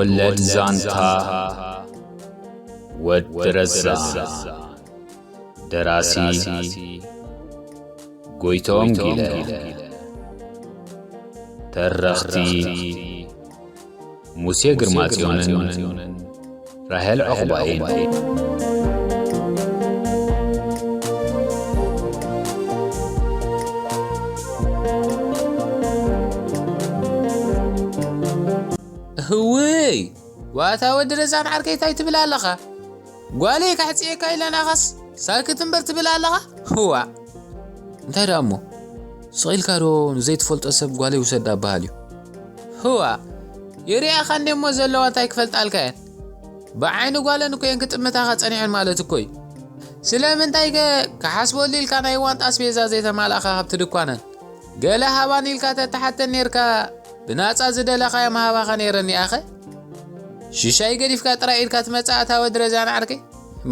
ወለድ ዛንታ ወዲ ረዛ። ደራሲ ጎይቶም ጊለ። ተረኽቲ ሙሴ ግርማጽዮንን ራሄል ዑቕባይን። እህውይ! ዋታ ወዲ ረዛን ዓርከይ እንታይ ትብል ኣለኻ? ጓለይ ካሕጽየካ ኢለ ናኻስ ሳክት እምበር ትብል ኣለኻ? ህዋ! እንታይ ደኣ እሞ? ስቕ ኢልካ ዶ ንዘይትፈልጦ ሰብ ጓለይ ውሰዳ በሃል እዩ? ህዋ! የሪኣኻ እንደ እሞ ዘለዋ እንታይ ክፈልጣልካ እየን? ብዓይኒ ጓለን እኮ እየን ክጥምታኻ ጸኒሐን ማለት እኮ እዩ። ስለምንታይ ከ ክሓስበሉ ኢልካ ናይ ዋንጣ ኣስቤዛ ዘይተማልኣኻ ካብቲ ድኳነን? ገለ ሃባን ኢልካ ተተሓተን ኔርካ፣ ብናጻ ዝደለኻዮ ምሃባኻ ኔረኒ ኣኸ? ሽሻይ ገዲፍካ ጥራይ ኢድካ ትመጽእ ኣታ ወዲ ረዛን ዓርከይ?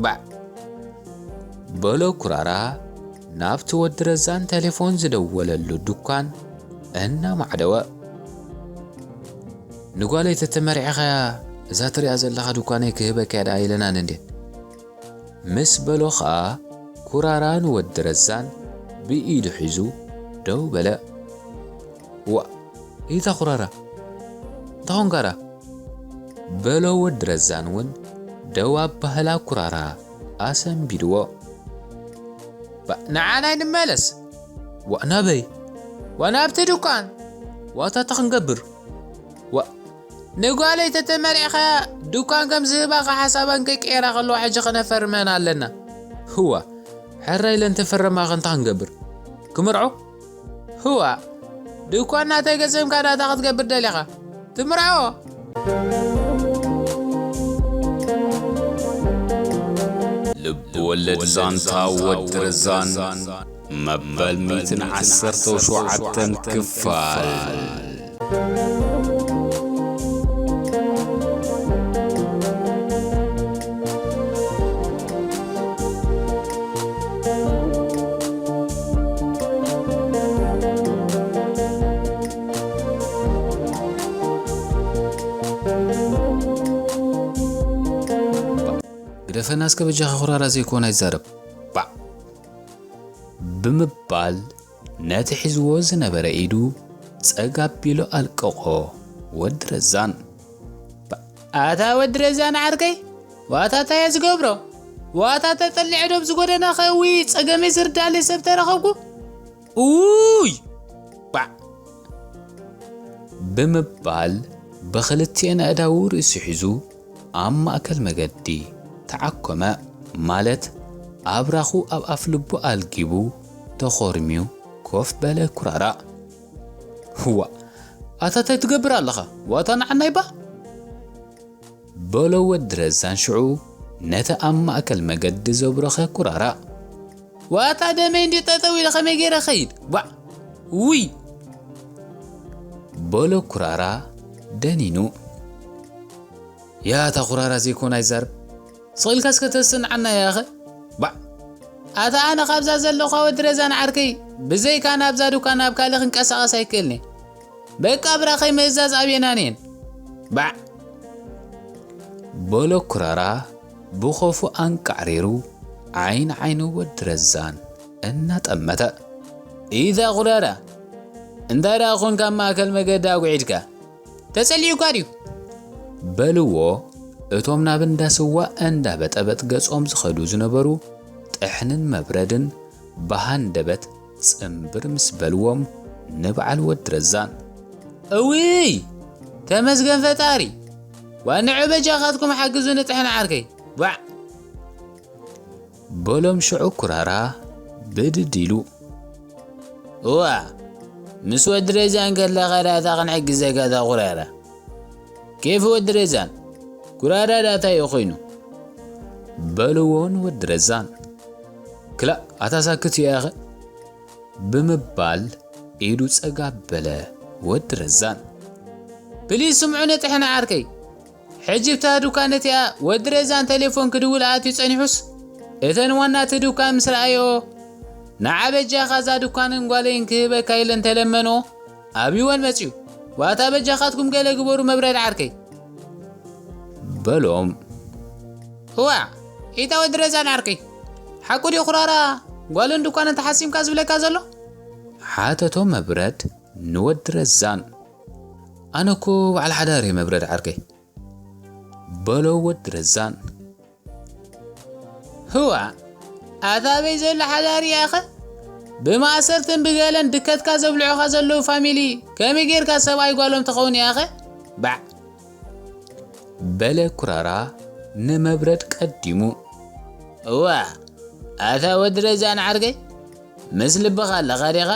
ባዕ! በሎ ኩራራ ናብቲ ወዲ ረዛን ቴሌፎን ዝደወለሉ ድኳን እናማዕደወ። ንጓለይ ተተመርዒኻያ እዛ ትሪኣ ዘለኻ ድኳነይ ክህበካያ ደኣ ኢለናን እንዴ? ምስ በሎ ኸኣ ኩራራ ንወዲ ረዛን ብኢዱ ሒዙ ደው በለ። ዋእ! ኢታ ኩራራ፣ እንታይ ኾንካ ደኣ? በሎ ወዲ ረዛን እውን ደው ኣባህላ ኩራራ ኣሰንቢድዎ። ባእ፣ ንዓናይ ንመለስ። ዋእ፣ ናበይ? ዋእ፣ ናብቲ ድኳን። ዋእ፣ እንታይ ክንገብር? ዋእ፣ ንጓለይ ተተመሪዕኻ ድኳን ከም ዝህባኻ ሓሳበን ከይቀየራ ከለዋ ሕጂ ክነፈርመን ኣለና። ህዋ፣ ሕራይ ኢለን ተፈረማኸ እንታይ ክንገብር? ክምርዖ? ህዋ፣ ድኳን ናተይ ገዘምካ ዳታ ክትገብር ደሊኻ? ትምርዖ? ልብ ወለድ ዛንታ ወዲ ረዛን መበል ሚእትን ዓሰርተ ሸውዓተን ክፋል። ግደፈና እስከ በጃኻ፣ ኩራራ ዘይኮን ኣይዛረብ። ባዕ! ብምባል ነቲ ሒዝዎ ዝነበረ ኢዱ ጸግ ኣቢሉ ኣልቀቖ። ወዲ ረዛን። ኣታ ወዲ ረዛን ዓርከይ፣ ዋታ እንታይ እየ ዝገብሮ? ዋታ ተጠሊዐ ዶ ኣብዚ ጎደና ከእዊ ጸገመይ ዝርዳለይ ሰብ ተረኸብኩ? ኡይ! ባዕ! ብምባል ብኽልቲኤን ኣእዳዉ ርእሱ ሒዙ ኣብ ማእከል መገዲ ተዓኮመ። ማለት ኣብራኹ ኣብ ኣፍ ልቡ ኣልጊቡ ተኾርምዩ ኮፍ በለ ኩራራ። ህዋ! ኣታ እንታይ ትገብር ኣለኻ? ዋታ ንዓናይ ባ! በሎ ወዲ ረዛን ሽዑ ነቲ ኣብ ማእከል መገዲ ዘብረኸ ኩራራ። ዋታ ደመይ እንዲ ጠጠው ኢለ ከመይ ገይረ ኸይድ? ዋዕ! ውይ! በሎ ኩራራ ደኒኑ። ያታ ኩራራ ዘይኮን ኣይዛርብ። ስቕ ኢልካ እስከ ተስንዓና ያኸ? ባዕ! ኣታ ኣነ ካብዛ ዘለኹ ወዲ ረዛን ዓርከይ፣ ብዘይካ ናብዛ ዱካን ናብ ካልእ ክንቀሳቐስ ኣይክእልን እየ። በቃ ብራኸይ ምእዛዝ ኣብየናን እየን። ባዕ! በሎ ኩራራ ብኾፉ ኣንቃዕሪሩ ዓይኒ ዓይኑ ወዲ ረዛን እናጠመተ። ኢዛ ኩራራ፣ እንታይ ደኣ ኾንካ ኣብ ማእከል መገዲ ኣጉዒድካ? ተጸሊኡካ ድዩ? በልዎ እቶም ናብ እንዳ ስዋ እንዳ በጠበጥ ገጾም ዝኸዱ ዝነበሩ ጥሕንን መብረድን ብሃንደበት ጽምብር ምስ በልዎም ንበዓል ወዲ ረዛን። እውይ! ተመስገን ፈጣሪ! ዋንዑ በጃኻትኩም ሓግዙኒ ጥሕኒ ዓርከይ! ባዕ! በሎም ሽዑ ኩራራ ብድድ ኢሉ። እዋ፣ ምስ ወዲ ረዛን ከለኻ ዳታ ክንሕግዘካ እታ ኩራራ። ኬፍ ወዲ ረዛን፣ ኩራራ ዳታ እዩ ኮይኑ። በልዎ ንወዲ ረዛን። ክላእ፣ ኣታ ሳክት እያ ያኸ? ብምባል ኢዱ ጸግ ኣበለ ወዲ ረዛን። ፕሊዝ ስምዑኒ ጥሕኒ ዓርከይ። ሕጂ ብታ ዱካን እቲኣ ወዲ ረዛን ቴሌፎን ክድውል ኣትዩ ጸኒሑስ፣ እተን ዋና እቲ ዱካን ምስ ረኣዮ፣ ንዓ በጃኻ እዛ ዱካንን ጓለይን ክህበካ ኢለን ተለመኖ፣ ኣብይወን መጽዩ። ዋታ በጃኻትኩም ገለ ግበሩ መብረድ ዓርከይ። በሎም። እዋ፣ ኢታ ወዲ ረዛን ዓርከይ፣ ሓቁ ድዩ ኩራራ ጓልን ድኳንን ተሓሲምካ ዝብለካ ዘሎ? ሓተቶ መብረድ ንወዲ ረዛን። ኣነ እኮ በዓል ሓዳር እየ መብረድ ዓርከይ፣ በሎ ወዲ ረዛን። ህዋ፣ ኣታ ኣበይ ዘሎ ሓዳር እያኸ? ብማእሰርትን ብገለን ድከትካ ዘብልዑኻ ዘለዉ ፋሚሊ ከመይ ጌርካ ሰብኣይ ጓሎም ትኸውን እያኸ? ባዕ። በለ ኩራራ ንመብረድ ቀዲሙ። እዋ፣ ኣታ ወዲ ረዛን ዓርከይ፣ ምስ ልብኻ ኣለኻ ዲኻ?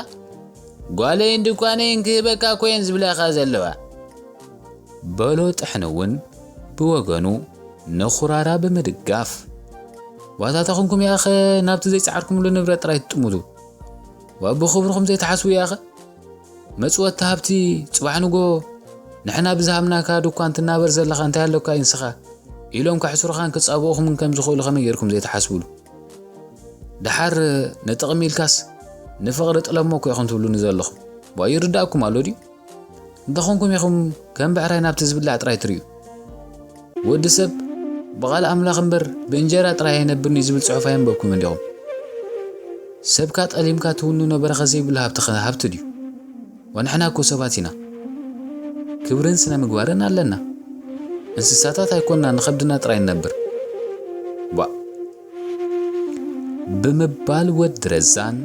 ጓለይን ድኳነይን ክህበካ እኮ እየን ዝብላኻ ዘለዋ። በሎ ጥሕኒ እውን ብወገኑ ንኹራራ ብምድጋፍ። ዋታ ተኹንኩም ያኸ ናብቲ ዘይጸዓርኩምሉ ንብረት ጥራይ ትጥምቱ? ዋ ብኽብርኹም ዘይትሓስቡ ያኸ? መጽወቲ ሃብቲ ጽባሕ ንጎ ንሕና ብዝሃብናካ ድኳን ትናበር ዘለኻ እንታይ ኣለካ እዩ ንስኻ? ኢሎም ከሕስሩኻን ክጻብኡኹምን ከም ዝኽእሉ ከመይ ጌርኩም ዘይትሓስቡሉ? ደሓር ንጥቕሚ ኢልካስ ንፍቕሪ ጥለሞ እኮ ኢኹም ትብሉኒ ዘለኹም። ዋ ይርዳእኩም ኣሎ ድዩ? እንተኾንኩም ኢኹም ከም ብዕራይ ናብቲ ዝብላዕ ጥራይ ትርእዩ። ወዲ ሰብ ብቓል ኣምላኽ እምበር ብእንጀራ ጥራይ ኣይነብርን እዩ ዝብል ጽሑፍ ኣየንበብኩም እንዲኹም? ሰብካ ጠሊምካ ትውንኖ በረኸት ዘይብሉ ሃብቲ ኸ ሃብቲ ድዩ? ወንሕና እኮ ሰባት ኢና። ክብርን ስነ ምግባርን ኣለና። እንስሳታት ኣይኮንና ንኸብድና ጥራይ ንነብር። ቧእ። ብምባል ወዲ ረዛን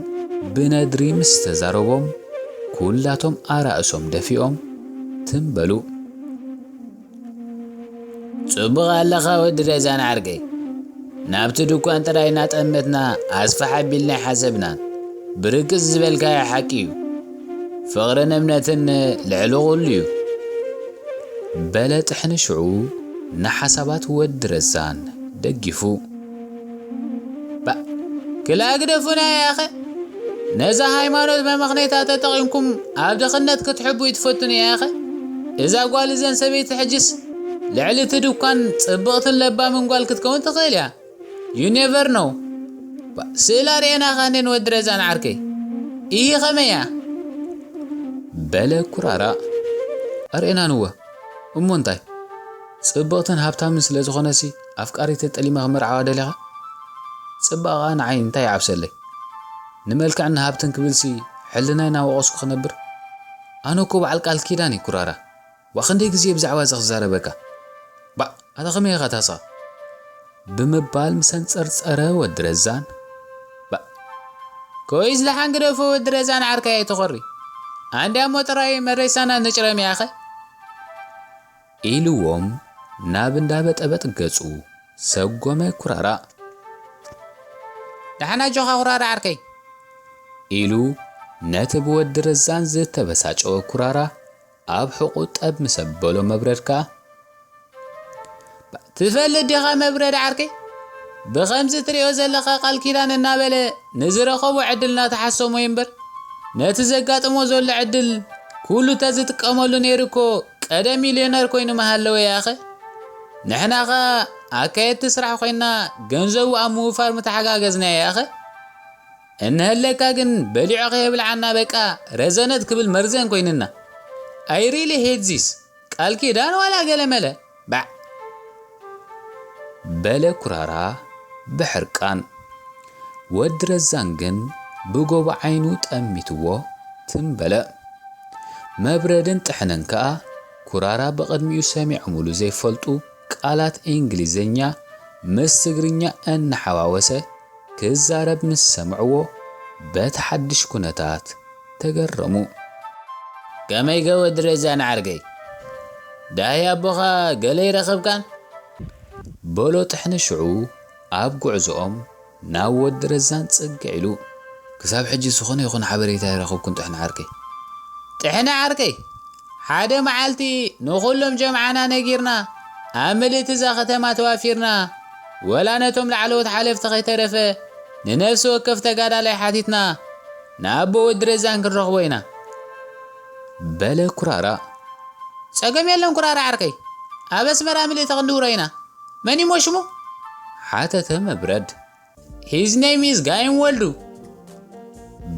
ብነድሪ ምስ ተዛረቦም ኩላቶም ኣራእሶም ደፊኦም ትም በሉ። ጽቡቕ ኣለኻ ወዲ ረዛን ዓርከይ። ናብቲ ድኳን ጥራይ እናጠመትና ኣስፍሕ ኣቢልና ኣይሓሰብናን። ብርግጽ ዝበልካዮ ሓቂ እዩ። ፍቕርን እምነትን ልዕሊ ኹሉ እዩ። በለ ጥሕኒ ሽዑ ንሓሳባት ወዲ ረዛን ደጊፉ። ባ፣ ክላ ግደፉና ያኸ። ነዛ ሃይማኖት መመኽነይታ ተጠቒምኩም ኣብ ድኽነት ክትሕቡ ይትፈቱን ያኸ። እዛ ጓል እዘን ሰበይቲ ሕጅስ ልዕሊ እቲ ድኳን ጽብቕትን ለባምን ጓል ክትከውን ትኽእል እያ። You never know። ባ፣ ስእላ ርኤና ኻንን ወዲ ረዛን ዓርከይ። ኢሂ ኸመይ እያ? በለ ኩራራ። ኣርእየናንወ። እሞ እንታይ? ጽብቕትን ሃብታምን ስለ ዝኾነሲ ኣፍቃሪተይ ጠሊመ ክመርዓዋ ደሊኻ? ጽባቐኣ ንዓይ እንታይ ይዓብሰለይ? ንመልክዕን ንሃብትን ክብልሲ ሕልናይ እናወቐስኩ ክነብር? ኣነ እኮ በዓል ቃል ኪዳን እየ ኩራራ። ዋ ክንደይ ግዜ ብዛዕባ እዚ ክዛረበካ? ባእ፣ ኣታ ከመይ ኢኻ ታስኻ? ብምባል ምስ ኣንጸርጸረ ወዲ ረዛን። ባእ፣ ኮይስ ደሓን ግደፎ ወዲ ረዛን ዓርከይ ኣይትኾሪ። ኣንድያሞ ጥራይ መሬሳና ንጭረም ያኸ። ኢልዎም ናብ እንዳበጠበጥ ገጹ ሰጎመ ኩራራ። ደሓን ኣጆኻ ኩራራ ዓርከይ። ኢሉ ነቲ ብወዲ ረዛን ዝተበሳጨወ ኩራራ ኣብ ሕቑ ጠብ ምስ ኣበሎ መብረድ ከኣ፣ ትፈልጥ ዲኻ መብረድ ዓርከይ? ብኸምዚ ትሪኦ ዘለኻ ቃል ኪዳን እናበለ ንዝረኸቦ ዕድል እናተሓሰሞ እዩ እምበር፣ ነቲ ዘጋጥሞ ዘሎ ዕድል ኩሉ ተዝጥቀመሉ ነይሩ እኮ ቀደም ሚልዮነር ኮይኑ ምሃለወ ያኸ። ንሕና ኸ ኣካየድቲ ስራሕ ኮይንና ገንዘቡ ኣብ ምውፋር ምተሓጋገዝና ያኸ። እንሀለካ ግን በሊዑ ከየብልዓና በቃ ረዘነት ክብል መርዘን ኮይንና። I really hate this። ቃል ኪዳን ዋላ ገለመለ። ባዕ። በለ ኩራራ ብሕርቃን። ወዲ ረዛን ግን ብጎቦ ዓይኑ ጠሚትዎ ትም በለ። መብረድን ጥሕንን ከኣ ኩራራ ብቕድሚኡ ሰሚዖምሉ ዘይፈልጡ ቃላት እንግሊዝኛ ምስ ትግርኛ እናሓዋወሰ ክዛረብ ምስ ሰምዕዎ በቲ ሓድሽ ኩነታት ተገረሙ። ከመይ ገ ወዲ ረዛን ዓርከይ? ዳህይ ኣቦኻ ገለ ይረኸብካን? በሎ ጥሕኒ ሽዑ ኣብ ጉዕዞኦም ናብ ወዲ ረዛን ጽግዕ ኢሉ። ክሳብ ሕጂ ዝኾነ ይኹን ሓበሬታ ኣይረኸብኩን ጥሕኒ ዓርከይ። ጥሕኒ ዓርከይ፣ ሓደ መዓልቲ ንኹሎም ጀምዓና ነጊርና፣ ኣብ ምልእቲ እዛ ከተማ ተዋፊርና፣ ወላ ነቶም ላዕለዎት ሓለፍቲ ከይተረፈ ንነፍሲ ወከፍ ተጋዳላይ ሓቲትና፣ ንኣቦ ወዲ ረዛን ክንረኽቦ ኢና። በለ ኩራራ። ጸገም የለን ኩራራ ዓርከይ፣ ኣብ ኣስመራ ምልእቲ ክንድውሮ ኢና። መን እዩሞ ሽሙ? ሓተተ መብረድ። His name is ጋይም ወልዱ።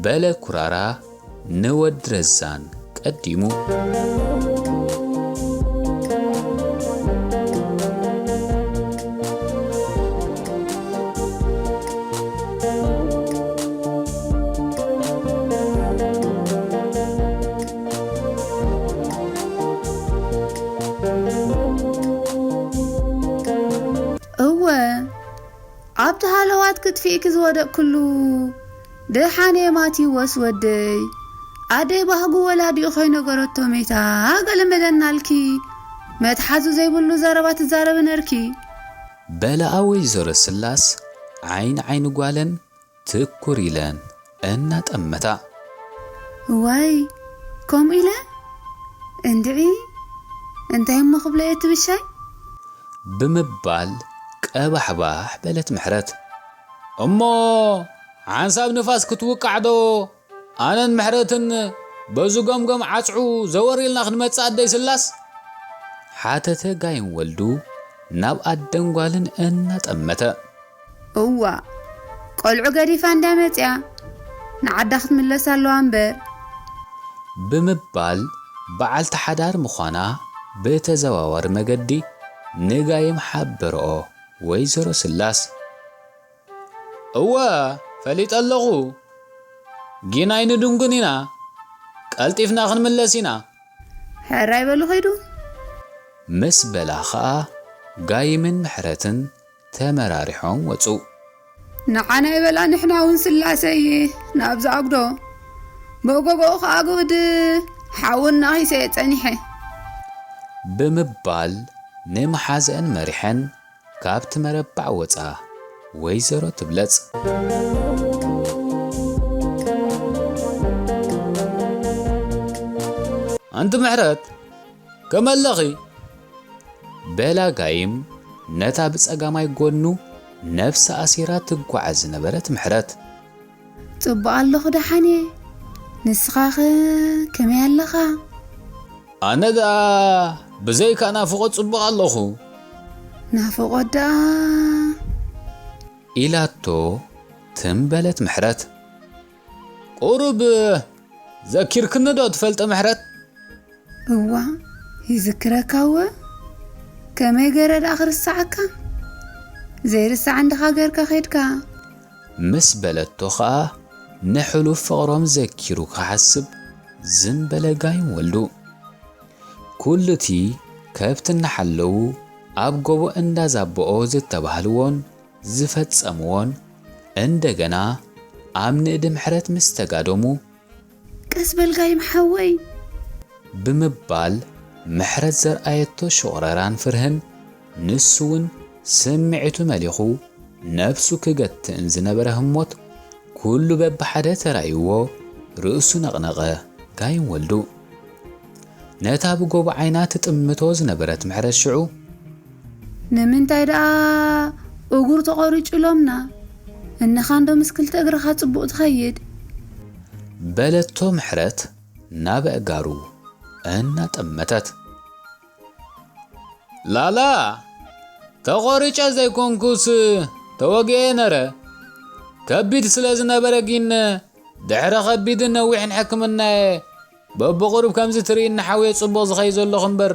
በለ ኩራራ ንወዲ ረዛን ቀዲሙ። ኣብቲ ሃለዋት ክትፊእኪ ዝወደቅክሉ፣ ደሓነ ማቴዎስ ወደይ፣ ኣደይ ባህጉ ወላዲኡ ከይነገረቶ ሜታ፣ ገለ መለናልኪ፣ መትሓዙ ዘይብሉ ዘረባ ትዛረቢ ነርኪ። በላኣ ወይዘሮ ስላስ ዓይኒ ዓይኒ ጓለን ትኩር ኢለን እናጠመታ። እዋይ፣ ከምኡ ኢለ? እንድዒ፣ እንታይ እሞ ክብሎ እየ እቲ ብሻይ? ብምባል ቀባሕባሕ በለት ምሕረት። እሞ ሓንሳብ ንፋስ ክትውቃዕ ዶ ኣነን ምሕረትን በዚ ገምገም ዓጽዑ ዘወር ኢልና ክንመጽእ ኣደይ ስላስ? ሓተተ ጋይም ወልዱ ናብ ኣደን ጓልን እናጠመተ። እዋ፣ ቆልዑ ገዲፋ እንዳ መጽያ ንዓዳ ክትምለስ ኣለዋ እምበር። ብምባል በዓልቲ ሓዳር ምዃና ብተዘዋዋሪ መገዲ ንጋይም ሓበርኦ ወይዘሮ ስላስ። እወ፣ ፈሊጠ ኣለኹ። ጊን ኣይንድንጉን ኢና። ቀልጢፍና ክንምለስ ኢና። ሕራይ በሉ ኺዱ። ምስ በላ ኸኣ ጋይምን ምሕረትን ተመራሪሖም ወጹ። ንዓና ይበላ ንሕና እውን ስላሰይ ናብዚ ኣጉዶ። ብእጎጎኡ ኸኣ ጉድ ሓዊ እናኺሰየ ጸኒሐ። ብምባል ንመሓዘአን መሪሐን ካብቲ መረባዕ ወጻ ወይዘሮ ትብለጽ። ኣንቲ ምሕረት፣ ከመይ ኣለኺ? በላ ጋይም ነታ ብጸጋማይ ጎኑ ነብሳ ኣሲራ ትጓዓዝ ዝነበረት ምሕረት። ጽቡቕ ኣለኹ ደሓን እየ። ንስኻኸ ከመይ ኣለኻ? ኣነ ደኣ ብዘይካ ናፍቖት ጽቡቕ ኣለኹ። ናፍቖት ደኣ ኢላቶ ትም በለት ምሕረት። ቁሩብ ዘኪርክኒ ዶ ትፈልጢ ምሕረት? እዋ፣ ይዝክረካ እወ። ከመይ ገይረ ደኣ ክርስዓካ? ዘይርሳዕ እንድኻ ገርካ ኸድካ። ምስ በለቶ ኸኣ ንሕሉፍ ፍቕሮም ዘኪሩ ክሓስብ ዝም በለ ጋይም ወልዱ። ኩሉቲ ከብቲ እናሓለዉ ኣብ ጎቦ እንዳ ዛቦኦ ዝተባህልዎን ዝፈጸምዎን እንደገና ኣብ ንእዲ ምሕረት ምስ ተጋደሙ፣ ቀስ በል ጋይም ሓወይ። ብምባል ምሕረት ዘርኣየቶ ሽቑረራን ፍርህን ንሱ እውን ስምዒቱ መሊኹ ነብሱ ክገትእን ዝነበረ ህሞት ኩሉ በብሓደ ተራእይዎ ርእሱ ነቕነቐ። ጋይም ወልዱ ነታ ብጎቦ ዓይና ትጥምቶ ዝነበረት ምሕረት ሽዑ ንምንታይ ደኣ እግሩ ተቖሪጹ ኢሎምና? እንኻ እንዶ ምስ ክልተ እግርኻ ጽቡቕ ትኸይድ። በለቶ ምሕረት ናብ ኣእጋሩ እናጠመተት። ላላ፣ ተቖሪጨ ዘይኮንኩስ ተወጊኤ ነረ። ከቢድ ስለ ዝነበረ ግን ድሕሪ ከቢድን ነዊሕን ሕክምናየ በብቑሩብ ከምዚ ትርእይኒ ሓውየ ጽቡቕ ዝኸይድ ዘለኹ እምበር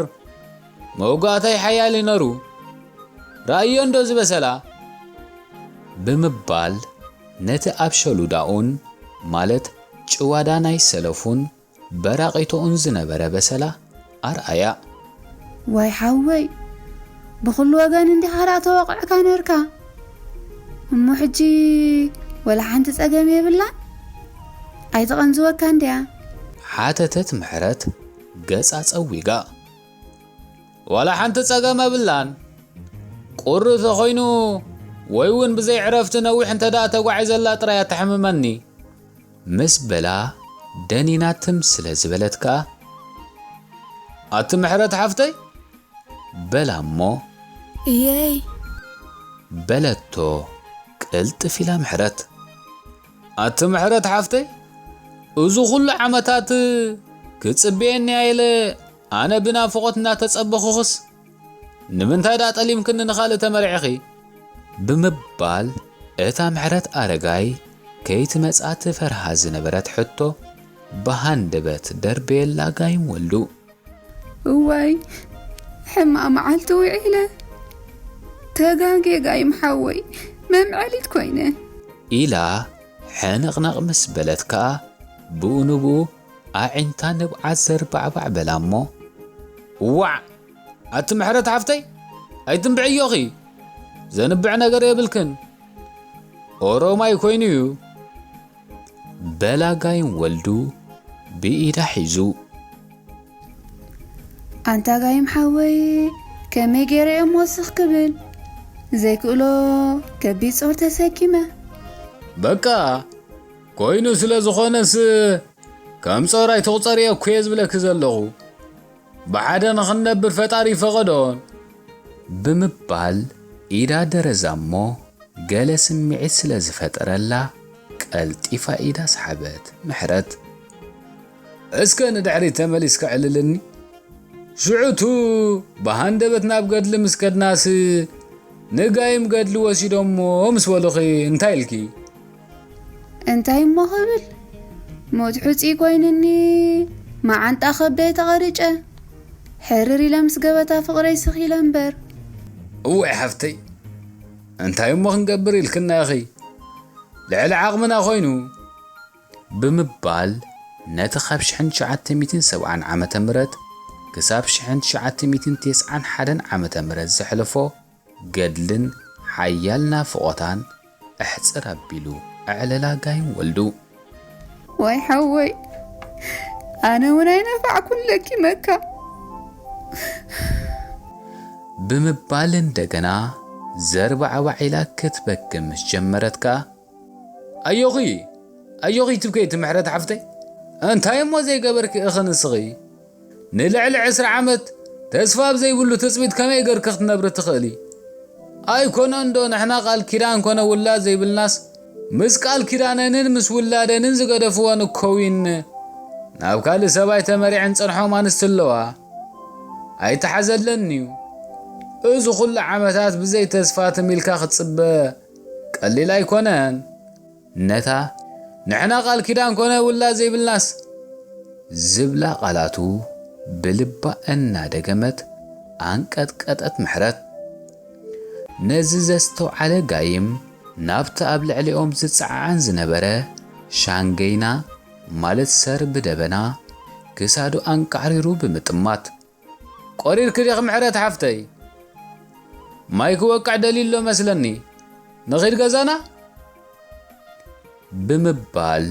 መውጋእታይ ሓያል እዩ ነሩ። ርኣዮ እንዶ ዝበሰላ ብምባል ነቲ ኣብ ሸሉዳኡን ማለት ጭዋዳ ናይ ሰለፉን በራቒቶኡን ዝነበረ በሰላ ኣርኣያ። ዋይ ሓወይ፣ ብኹሉ ወገን እንዲኻ ደኣ ተወቒዕካ ነርካ። እሞ ሕጂ ወላ ሓንቲ ጸገም የብላን? ኣይትቐንዝወካን ድያ? ሓተተት ምሕረት ገጻ ጸዊጋ። ዋላ ሓንቲ ጸገም የብላን። ቁሪ ተኾይኑ ወይ እውን ብዘይ ዕረፍቲ ነዊሕ እንተ ደኣ ተጓዒዘላ ጥራይ እያ ተሕምመኒ። ምስ በላ ደኒና ትም ስለ ዝበለት ከኣ፣ ኣቲ ምሕረት ሓፍተይ፣ በላ እሞ፣ እየይ፣ በለቶ ቅልጥፍ ኢላ ምሕረት። ኣቲ ምሕረት ሓፍተይ፣ እዚ ኹሉ ዓመታት ክጽበየኒ ኣየለ ኣነ ብናፍቖት እናተጸበኹኽስ፣ ንምንታይ ደኣ ጠሊምክኒ ንኻልእ ተመሪዕኺ? ብምባል እታ ምሕረት ኣረጋይ ከይትመጽኣ ትፈርሃ ዝነበረት ሕቶ ብሃንደበት ደርበየላ ጋይም ወልዱ። እዋይ፣ ሕማቕ መዓልቲ ውዒለ። ተጋግየ ጋይም ሓወይ፣ መምዐሊት ኮይነ። ኢላ ሕንቕንቕ ምስ በለት ከኣ ብኡ ንብኡ ኣዒንታ ንብዓት ዘርባዕባዕ በላ እሞ፣ እዋዕ! ኣቲ ምሕረት ሓፍተይ፣ ኣይትንብዕዮኺ። ዘንብዕ ነገር የብልክን። ኦሮማይ ኮይኑ እዩ። በላ ጋይም ወልዱ ብኢዳ ሒዙ። ኣንታ ጋይም ሓወይ፣ ከመይ ገይረ እየ እሞ ስኽ ክብል? ዘይክእሎ ከቢድ ጾር ተሰኪመ። በቃ፣ ኮይኑ ስለ ዝኾነስ ከም ጾር ኣይትቑጸርዮ እኮ እየ ዝብለኪ ዘለኹ። ብሓደ ንኽንነብር ፈጣሪ ይፈቐዶን። ብምባል ኢዳ ደረዛ እሞ ገለ ስምዒት ስለ ዝፈጠረላ ቀልጢፋ ኢዳ ሰሓበት። ምሕረት፣ እስከ ንድሕሪት ተመሊስካ ዕልልኒ። ሽዑቱ ብሃንደበት ናብ ገድሊ ምስ ከድናስ ንጋይም ገድሊ ወሲዶሞ ምስ በሉኺ እንታይ ኢልኪ? እንታይ እሞ ክብል? ሞት ሕጹይ ኮይንኒ፣ መዓንጣ ከብደይ ተቐሪጨ። ሕርር ኢለ ምስ ገበታ ፍቕረይ ስኽ ኢለ እምበር። እዋይ ሓፍተይ፣ እንታይ እሞ ክንገብር ኢልክና ኢኺ? ልዕሊ ዓቕምና ኮይኑ። ብምባል ነቲ ካብ ሽሕን ትሽዓተ ሚእትን ሰብዓን ዓመተ ምህረት ክሳብ ሽሕን ትሽዓተ ሚእትን ተስዓን ሓደን ዓመተ ምህረት ዘሕለፎ ገድልን ሓያል ናፍቖታን ኣሕጽር ኣቢሉ ኣዕለላ ጋይም ወልዱ። ዋይ ሓወይ፣ ኣነ እውን ኣይነፋዕኩን ለኪመካ። ብምባል እንደገና ዘርባዕባዕ ኢላ ክትበክም ምስ ጀመረት ከኣ፣ ኣዮኺ፣ ኣዮኺ ትብከይ እቲ ምሕረት ሓፍተይ፣ እንታይ እሞ ዘይገበርኪ ኢኺ ንስኺ? ንልዕሊ ዕስራ ዓመት ተስፋ ኣብ ዘይብሉ ትጽቢት ከመይ ገርኪ ክትነብሪ ትኽእሊ? ኣይኮነን ዶ ንሕና ቃል ኪዳን ኮነ ውላድ ዘይብልናስ፣ ምስ ቃል ኪዳነንን ምስ ውላደንን ዝገደፍወን እኮ ዊን ናብ ካልእ ሰብኣይ ተመሪዐን ጸንሖም ኣንስቲ ኣለዋ። ኣይተሓዘለን'ዩ። እዚ ኹሉ ዓመታት ብዘይ ተስፋ ትም ኢልካ ክትጽበ ቀሊል ኣይኮነን። ነታ ንሕና ቃል ኪዳን ኮነ ውላድ ዘይብልናስ ዝብላ ቃላቱ ብልባ እናደገመት ኣንቀጥቀጠት ምሕረት። ነዚ ዘስተውዓለ ጋይም ናብቲ ኣብ ልዕሊኦም ዝጸዓዓን ዝነበረ ሻንገይና ማለት ሰር ብደበና ክሳዱ ኣንቃዕሪሩ ብምጥማት፣ ቆሪርኪ ዲኺ ምሕረት ሓፍተይ? ማይ ክወቅዕ ደልዩ ኣሎ መስለኒ። ንኺድ ገዛና? ብምባል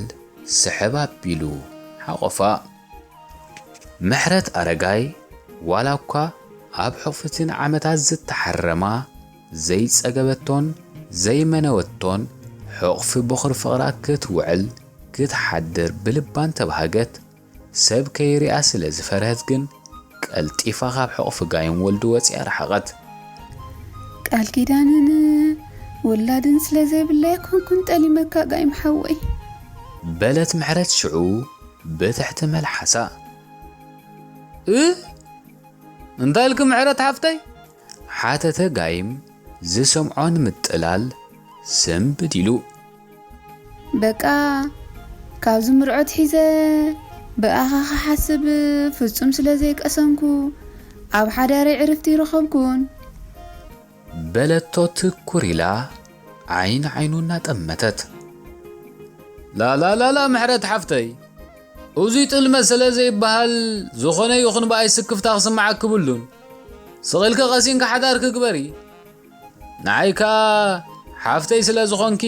ስሕብ ኣቢሉ ሓቖፋ። ምሕረት ኣረጋይ ዋላ እኳ ኣብ ሕቑፊ እቲ ንዓመታት ዝተሓረማ ዘይጸገበቶን ዘይመነወቶን ሕቑፊ ቦኽሪ ፍቕራ ክትውዕል ክትሓድር ብልባ እንተብሃገት፣ ሰብ ከይሪኣ ስለ ዝፈርሀት ግን ቀልጢፋ ካብ ሕቑፊ ጋይም ወልዱ ወጺኣ ረሓቐት። ቃል ኪዳንን ውላድን ስለ ዘይብለይ ኣይኮንኩን ጠሊመካ ጋይም ሓወይ። በለት ምሕረት ሽዑ ብትሕቲ መልሓሳ። እ እንታይ ኢልኪ ምሕረት ሓፍተይ? ሓተተ ጋይም ዝሰምዖ ንምጥላል ስንብድ ኢሉ። በቃ ካብዚ ምርዖት ሒዘ ብኣኻ ክሓስብ ፍጹም ስለ ዘይቀሰንኩ ኣብ ሓዳረይ ዕርፍቲ ይረኸብኩን። በለቶ ትኩር ኢላ ዓይኒ ዓይኑ እናጠመተት። ላላላላ ምሕረት ሓፍተይ፣ እዙይ ጥልመት ስለ ዘይበሃል ዝኾነ ይኹን ብኣይ ስክፍታ ክስምዓኪ ብሉን። ስቕ ኢልኪ ቀሲንኪ ሓዳርኪ ግበሪ። ንዓይ ከኣ ሓፍተይ ስለ ዝኾንኪ፣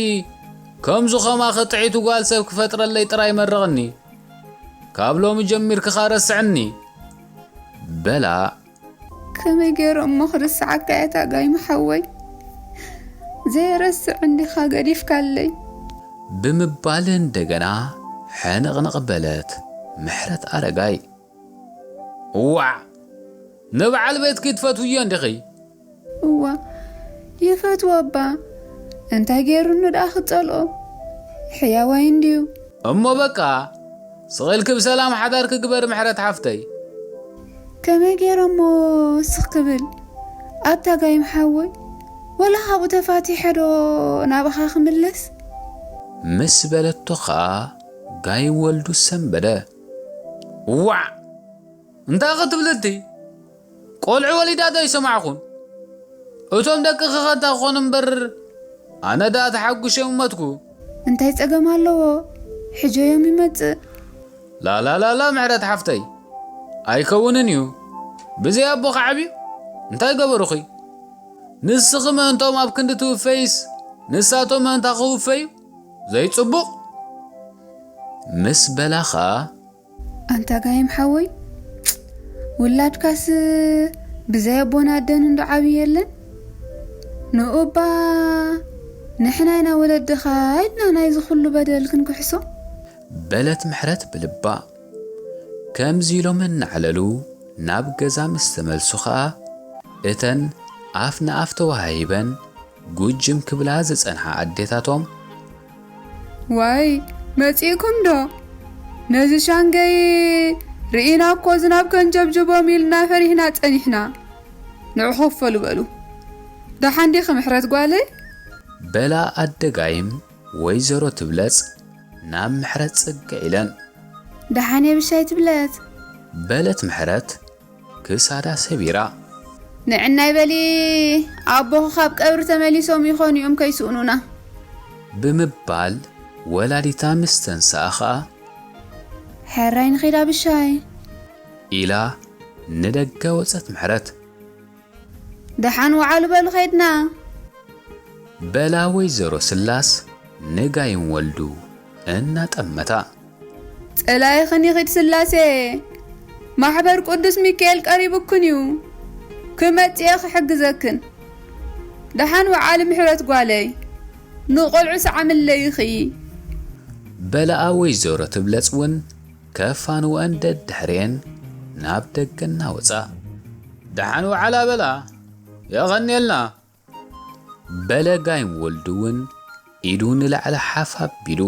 ከምዚ ኸማኺ ጥዕይቲ ጓል ሰብ ክፈጥረለይ ጥራይ መርቕኒ። ካብ ሎሚ ጀሚርኪ ኸኣ ረስዕኒ። በላ። ከመይ ገይረ እሞ ክርስዓካ እየ እታ ጋይም ሓወይ? ዘይረስዕ እንዲኻ ገዲፍካለይ። ብምባል እንደገና ሕንቕንቕ በለት ምሕረት ኣረጋይ። እዋዕ! ንበዓል ቤትኪ ትፈትውዮ እንዲኺ? እዋ፣ ይፈትዎ እባ። እንታይ ገይሩኒ ደኣ ክጸልኦ? ሕያዋይ እንድዩ። እሞ በቃ፣ ስቕ ኢልኪ ብሰላም ሓዳርኪ ግበሪ ምሕረት ሓፍተይ። ከመይ ገይረ እሞ ስኽ ክብል? ኣታ ጋይም ሓወይ፣ ወላ ካብኡ ተፋቲሐ ዶ ናብኻ ክምለስ? ምስ በለቶ ኸኣ ጋይም ወልዱ ሰንበደ። እዋዕ! እንታይ ክትብሊ እቲ? ቆልዑ ወሊዳ ዶ ኣይሰማዕኹን? እቶም ደቅኺ ኸ እንታይ ክኾኑ እምበር፣ ኣነ ደኣ ተሓጒሰ ምሞትኩ። እንታይ ጸገም ኣለዎ? ሕጆዮም ይመጽእ። ላላላላ ምሕረት ሓፍተይ፣ ኣይከውንን እዩ። ብዘይ ኣቦ ክዓብዩ እንታይ ገበሩኺ? ንስኺ ምእንቶም ኣብ ክንዲ ትውፈይስ፣ ንሳቶም ኣንታ ክውፈዩ ዘይጽቡቕ ምስ በላ ኸኣ፣ ኣንታ ጋይም ሓወይ፣ ውላድካስ ብዘይ ኣቦን ኣደን እንዶ ዓብዪ የለን? ንኡባ ንሕና ኢና ወለድኻ ኢልና ናይዚ ኩሉ በደል ክንክሕሶ? በለት ምሕረት ብልባ። ከምዚ ኢሎም እናዕለሉ ናብ ገዛ ምስ ተመልሱ ኸኣ፣ እተን ኣፍ ንኣፍ ተወሃሂበን ጉጅም ክብላ ዝጸንሓ ኣዴታቶም፣ ዋይ፣ መጺእኩም ዶ? ነዚ ሻንገይ ርኢና እኮ ዝናብ ከንጀብጅቦም ኢልና ፈሪህና ጸኒሕና። ንዑ ኮፍ በሉ በሉ። ደሓን ዲኺ ምሕረት ጓለይ? በላ ኣደ ጋይም ወይዘሮ ትብለጽ ናብ ምሕረት ጽግዕ ኢለን። ደሓን እየ ብሻይ ትብለጽ። በለት ምሕረት ክሳዳ ሰቢራ። ንዕናይ በሊ፣ ኣቦኹ ካብ ቀብሪ ተመሊሶም ይኾኑ እዮም ከይስእኑና። ብምባል ወላዲታ ምስ ተንስኣ ኸኣ፣ ሕራይ ንኺድ ኣብሻይ። ኢላ ንደገ ወጸት ምሕረት። ደሓን ወዓሉ በሉ ኸይድና። በላ ወይዘሮ ስላስ ንጋይም ወልዱ እናጠመታ። ጸላኢኽን ይኺድ ስላሴ፣ ማሕበር ቅዱስ ሚካኤል ቀሪቡክን እዩ፣ ክመጽእ እየ ክሕግዘክን። ደሓን ወዓሊ ምሕረት ጓለይ፣ ንቖልዑ ሰዓምለይ ኢኺ። በለኣ ወይዘሮ ትብለጽ እውን ከፋንወን ደድሕሬን ናብ ደገ እናወጻ። ደሓን ወዓላ በላ፣ የቐንየልና። በለ ጋይም ወልዱ እውን ኢዱ ንላዕሊ ሓፍ ኣቢሉ።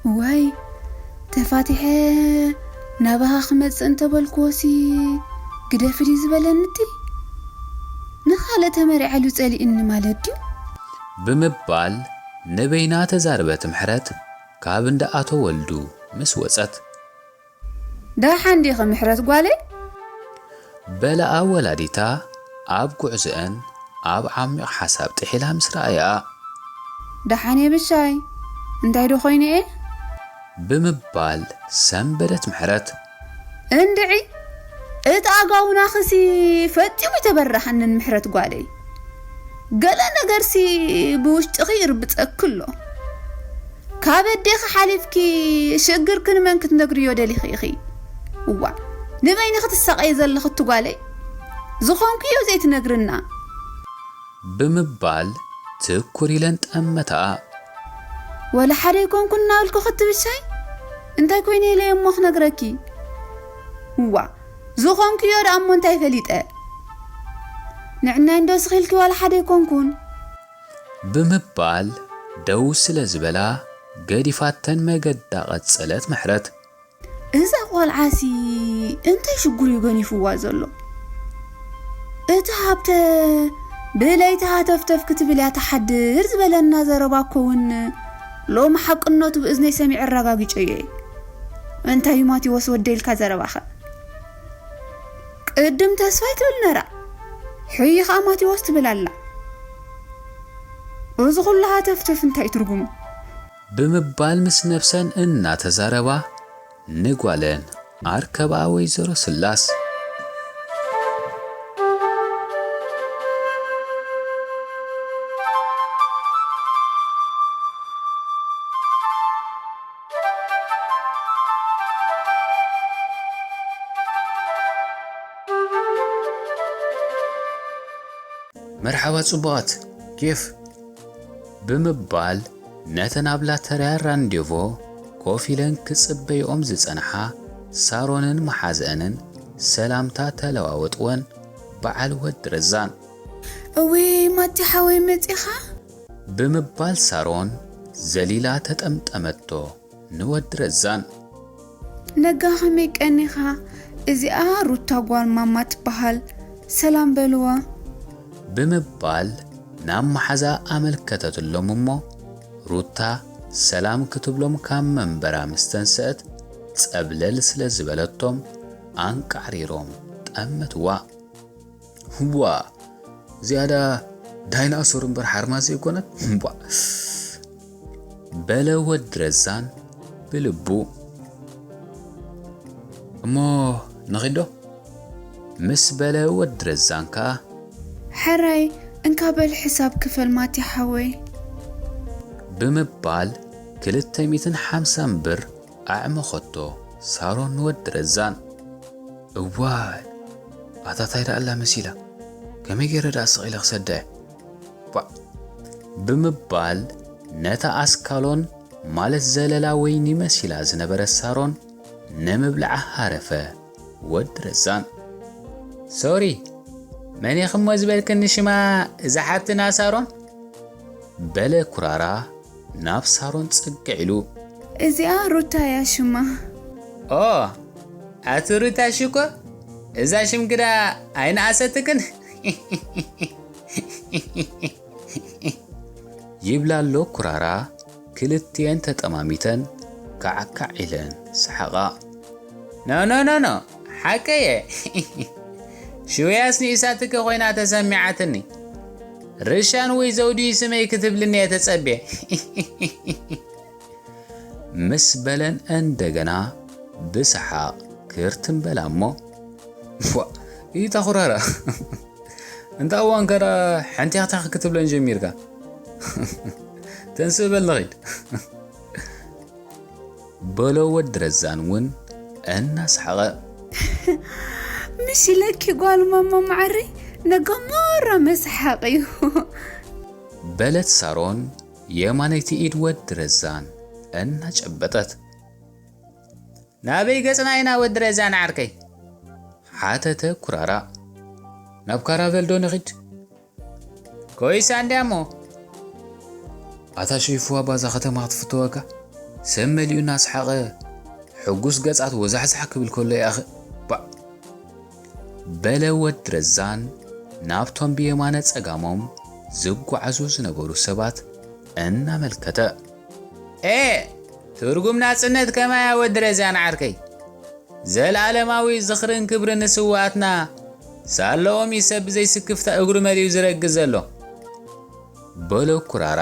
እዋይ፣ ተፋቲሐ ናባኻ ክመጽእ እንተበልክዎሲ ግደፊ ድዩ ዝበለኒ እቲ? ንኻልእ ተመሪዓሉ ጸሊእኒ ማለት ድዩ? ብምባል ንበይና ተዛረበት ምሕረት ካብ እንዳ ኣቶ ወልዱ ምስ ወጸት። ደሓን ዲኺ ምሕረት ጓለይ? በለኣ ወላዲታ ኣብ ጉዕዞአን ኣብ ዓሚቕ ሓሳብ ጥሒላ ምስ ረኣያኣ። ደሓን እየ ብሻይ፣ እንታይ ዶ ኾይነ እየ? ብምባል ሰንበደት ምሕረት። እንድዒ፣ እቲ ኣጋውናኽሲ ፈጺሙ ኣይተበራሃንን ምሕረት ጓለይ። ገለ ነገርሲ ብውሽጥኺ ይርብጸኪ ኣሎ። ካብ ኣዴኺ ሓሊፍኪ ሽግርኪ ንመን ክትነግርዮ ደሊኺ ኢኺ? እዋ፣ ንበይንኺ ትሳቐዪ ዘለኺ እቲ ጓለይ። ዝኾንክዮ ዘይትነግርና። ብምባል ትኩር ኢለን ጠመታኣ። ወላ ሓደ ኣይኮንኩን እናበልኩ ክትብሻይ? እንታይ ኮይነ ኢለ እሞ ክነግረኪ? እዋ፣ ዝኾንክዮ ደኣ እሞ እንታይ ፈሊጠ? ንዕናይ እንዶ ስኺልኪ ዋላ ሓደ ኣይኮንኩን። ብምባል ደው ስለ ዝበላ ገዲፋተን መገዳ ቀጸለት ምሕረት። እዛ ቆልዓሲ እንታይ ሽጉር እዩ ገኒፍዋ ዘሎ? እቲ ሃብተ ብለይቲ ሃተፍተፍ ክትብል እያ ትሓድር ዝበለና ዘረባ እኮ እውን ሎሚ ሓቅነቱ ብእዝነይ ሰሚዐ ኣረጋጊጨዮ እየ። እንታይ እዩ ማቴዎስ ወደይ ኢልካ ዘረባኸ? ቅድም ተስፋይ ትብል ነራ፣ ሕጂ ኸኣ ማቴዎስ ትብል ኣላ። እዚ ኹሉ ሃተፍተፍ እንታይ ትርጉሙ? ብምባል ምስ ነብሰን እናተዛረባ ንጓለን ኣርከብኣ ወይዘሮ ስላስ። መርሓባ ጽቡቓት፣ ኬፍ ብምባል ነተን ኣብ ላተርያ ራንዴቮ ኮፍ ኢለን ክጽበይኦም ዝጸንሓ ሳሮንን መሓዝአንን ሰላምታ ተለዋወጥወን በዓል ወዲ ረዛን። እውይ ማቲ ሓወይ መጺኻ? ብምባል ሳሮን ዘሊላ ተጠምጠመቶ ንወዲ ረዛን። ነጋ ከመይ ቀኒኻ? እዚኣ ሩታ ጓል ማማ ትበሃል። ሰላም በልዋ። ብምባል ናብ መሓዛ ኣመልከተትሎም እሞ፣ ሩታ ሰላም ክትብሎም ካብ መንበራ ምስ ተንስአት፣ ጸብለል ስለ ዝበለቶም፣ ኣንቃዕሪሮም ጠመትዋ። ዋ፣ ዝያዳ ዳይናሶር እምበር ሓርማዝ ዘይኮነት? እምቧ። በለ ወዲ ረዛን ብልቡ። እሞ ንኺዶ? ምስ በለ ወዲ ረዛን ከኣ። ሕራይ፣ እንካ በል ሕሳብ ክፈል ማቲ ሓወይ። ብምባል ክልተ ሚእትን ሓምሳን ብር ኣዕመኸቶ ሳሮን ንወዲ ረዛን። እዋይ ኣታ ታይ ደኣ ኣላ መሲላ፣ ከመይ ገይረ ደኣ ስቕ ኢለ ክሰዳ እየ? ቧዕ! ብምባል ነታ ኣስካሎን ማለት ዘለላ ወይኒ መሲላ ዝነበረት ሳሮን ንምብላዓ ሃረፈ ወዲ ረዛን። ሶሪ፣ መን ኢኺ እሞ ዝበልክኒ ሽማ እዛ ሓብትና ሳሮን? በለ ኩራራ ናብ ሳሮን ጽግዕ ኢሉ። እዚኣ ሩታ እያ ሽማ። ኦ፣ ኣቲ ሩታ ሽኮ፣ እዛ ሽም ግዳ ኣይነኣሰትክን። ይብላ ኣሎ ኩራራ ክልቲኤን ተጠማሚተን ካዕካዕ ኢለን ሰሓቓ። ኖ ኖ ኖ ኖ፣ ሓቀየ። ሽውያስ ንኢሳትከ ኮይና ተሰሚዓትኒ። ርሻን ወይ ዘውዲ ስመይ ክትብልኒ እየ ተጸብየ። ምስ በለን እንደገና ብሰሓቕ ክርትም በላ እሞ፣ ዋ፣ ኢታ ኩራራ፣ እንታ እዋን ከዳ ሓንቲ ያኽታ ክትብለን ጀሚርካ። ተንስእ በል ንኺድ። በሎ ወዲ ረዛን እውን እናሰሓቐ። ምሽ ኢለኪ ጓል ማማ ማዓረይ፣ ነጋ ማራ መስሓቕ እዩ። በለት ሳሮን የማነይቲ ኢድ ወዲ ረዛን እናጨበጠት። ናበይ ገጽና ኢና ወዲ ረዛን ዓርከይ? ሓተተ ኩራራ። ናብ ካራቨል ዶ ንኺድ? ኮይሳ እንድያ እሞ። ኣታ ሸይፍዋ ባዛ ከተማ ክትፍተወካ፣ ሰብ መሊኡ እናሰሓቐ ሕጉስ ገጻት ወዛሕዛሕ ክብል ከሎ ይኣኸ። ባዕ! በለ ወዲ ረዛን ናብቶም ብየማነ ጸጋሞም ዝጓዓዙ ዝነበሩ ሰባት እናመልከተ። ኤ! ትርጉም ናጽነት ከማያ ወዲ ረዛን ዓርከይ። ዘልኣለማዊ ዝኽርን ክብርን ንስውኣትና። ሳለኦም እዩ ሰብ ብዘይ ስክፍታ እግሩ መሊኡ ዝረግጽ ዘሎ። በሎ ኩራራ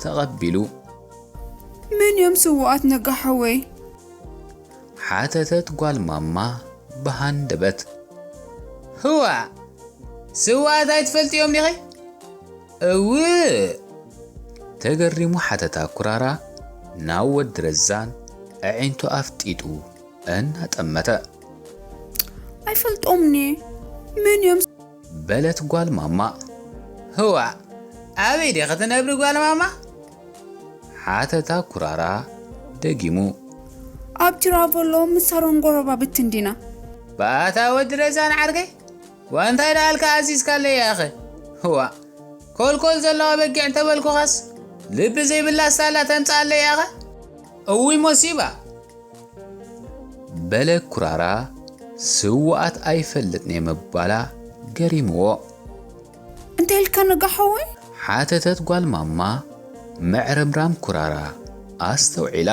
ተቐቢሉ። መን እዮም ስውኣት ነጋ ሓወይ? ሓተተት ጓል ማማ ብሃንደበት። ህዋ! ስውኣት ኣይትፈልጥዮም ዲኺ? እው! ተገሪሙ ሓተታ ኩራራ ናብ ወዲ ረዛን ኣዒንቱ ኣፍጢጡ እናጠመተ። ኣይፈልጦምኒ። መን እዮም? በለት ጓል ማማ። ህዋ! ኣበይ ዲኺ ትነብሪ ጓል ማማ? ሓተታ ኩራራ ደጊሙ። ኣብ ቲራቮሎ ምስ ሳሮን ጎረባብቲ እንዲና። ባታ ወዲ ረዛን ዓርከይ፣ ዋንታይ ደኣልካ ኣዚዝካለይ ያኸ? ህዋ! ኮልኮል ዘለዋ በጊዕ እንተበልኩኻስ፣ ልቢ ዘይብላ ስታላ ተምጽኣለይ ያኸ? እውይ ሞሲባ! በለ ኩራራ ስውኣት ኣይፈልጥን እየ ምባላ ገሪምዎ። እንታይ ኢልካ ነጋ ሓወይ? ሓተተት ጓል ማማ ምዕርምራም ኩራራ ኣስተውዒላ።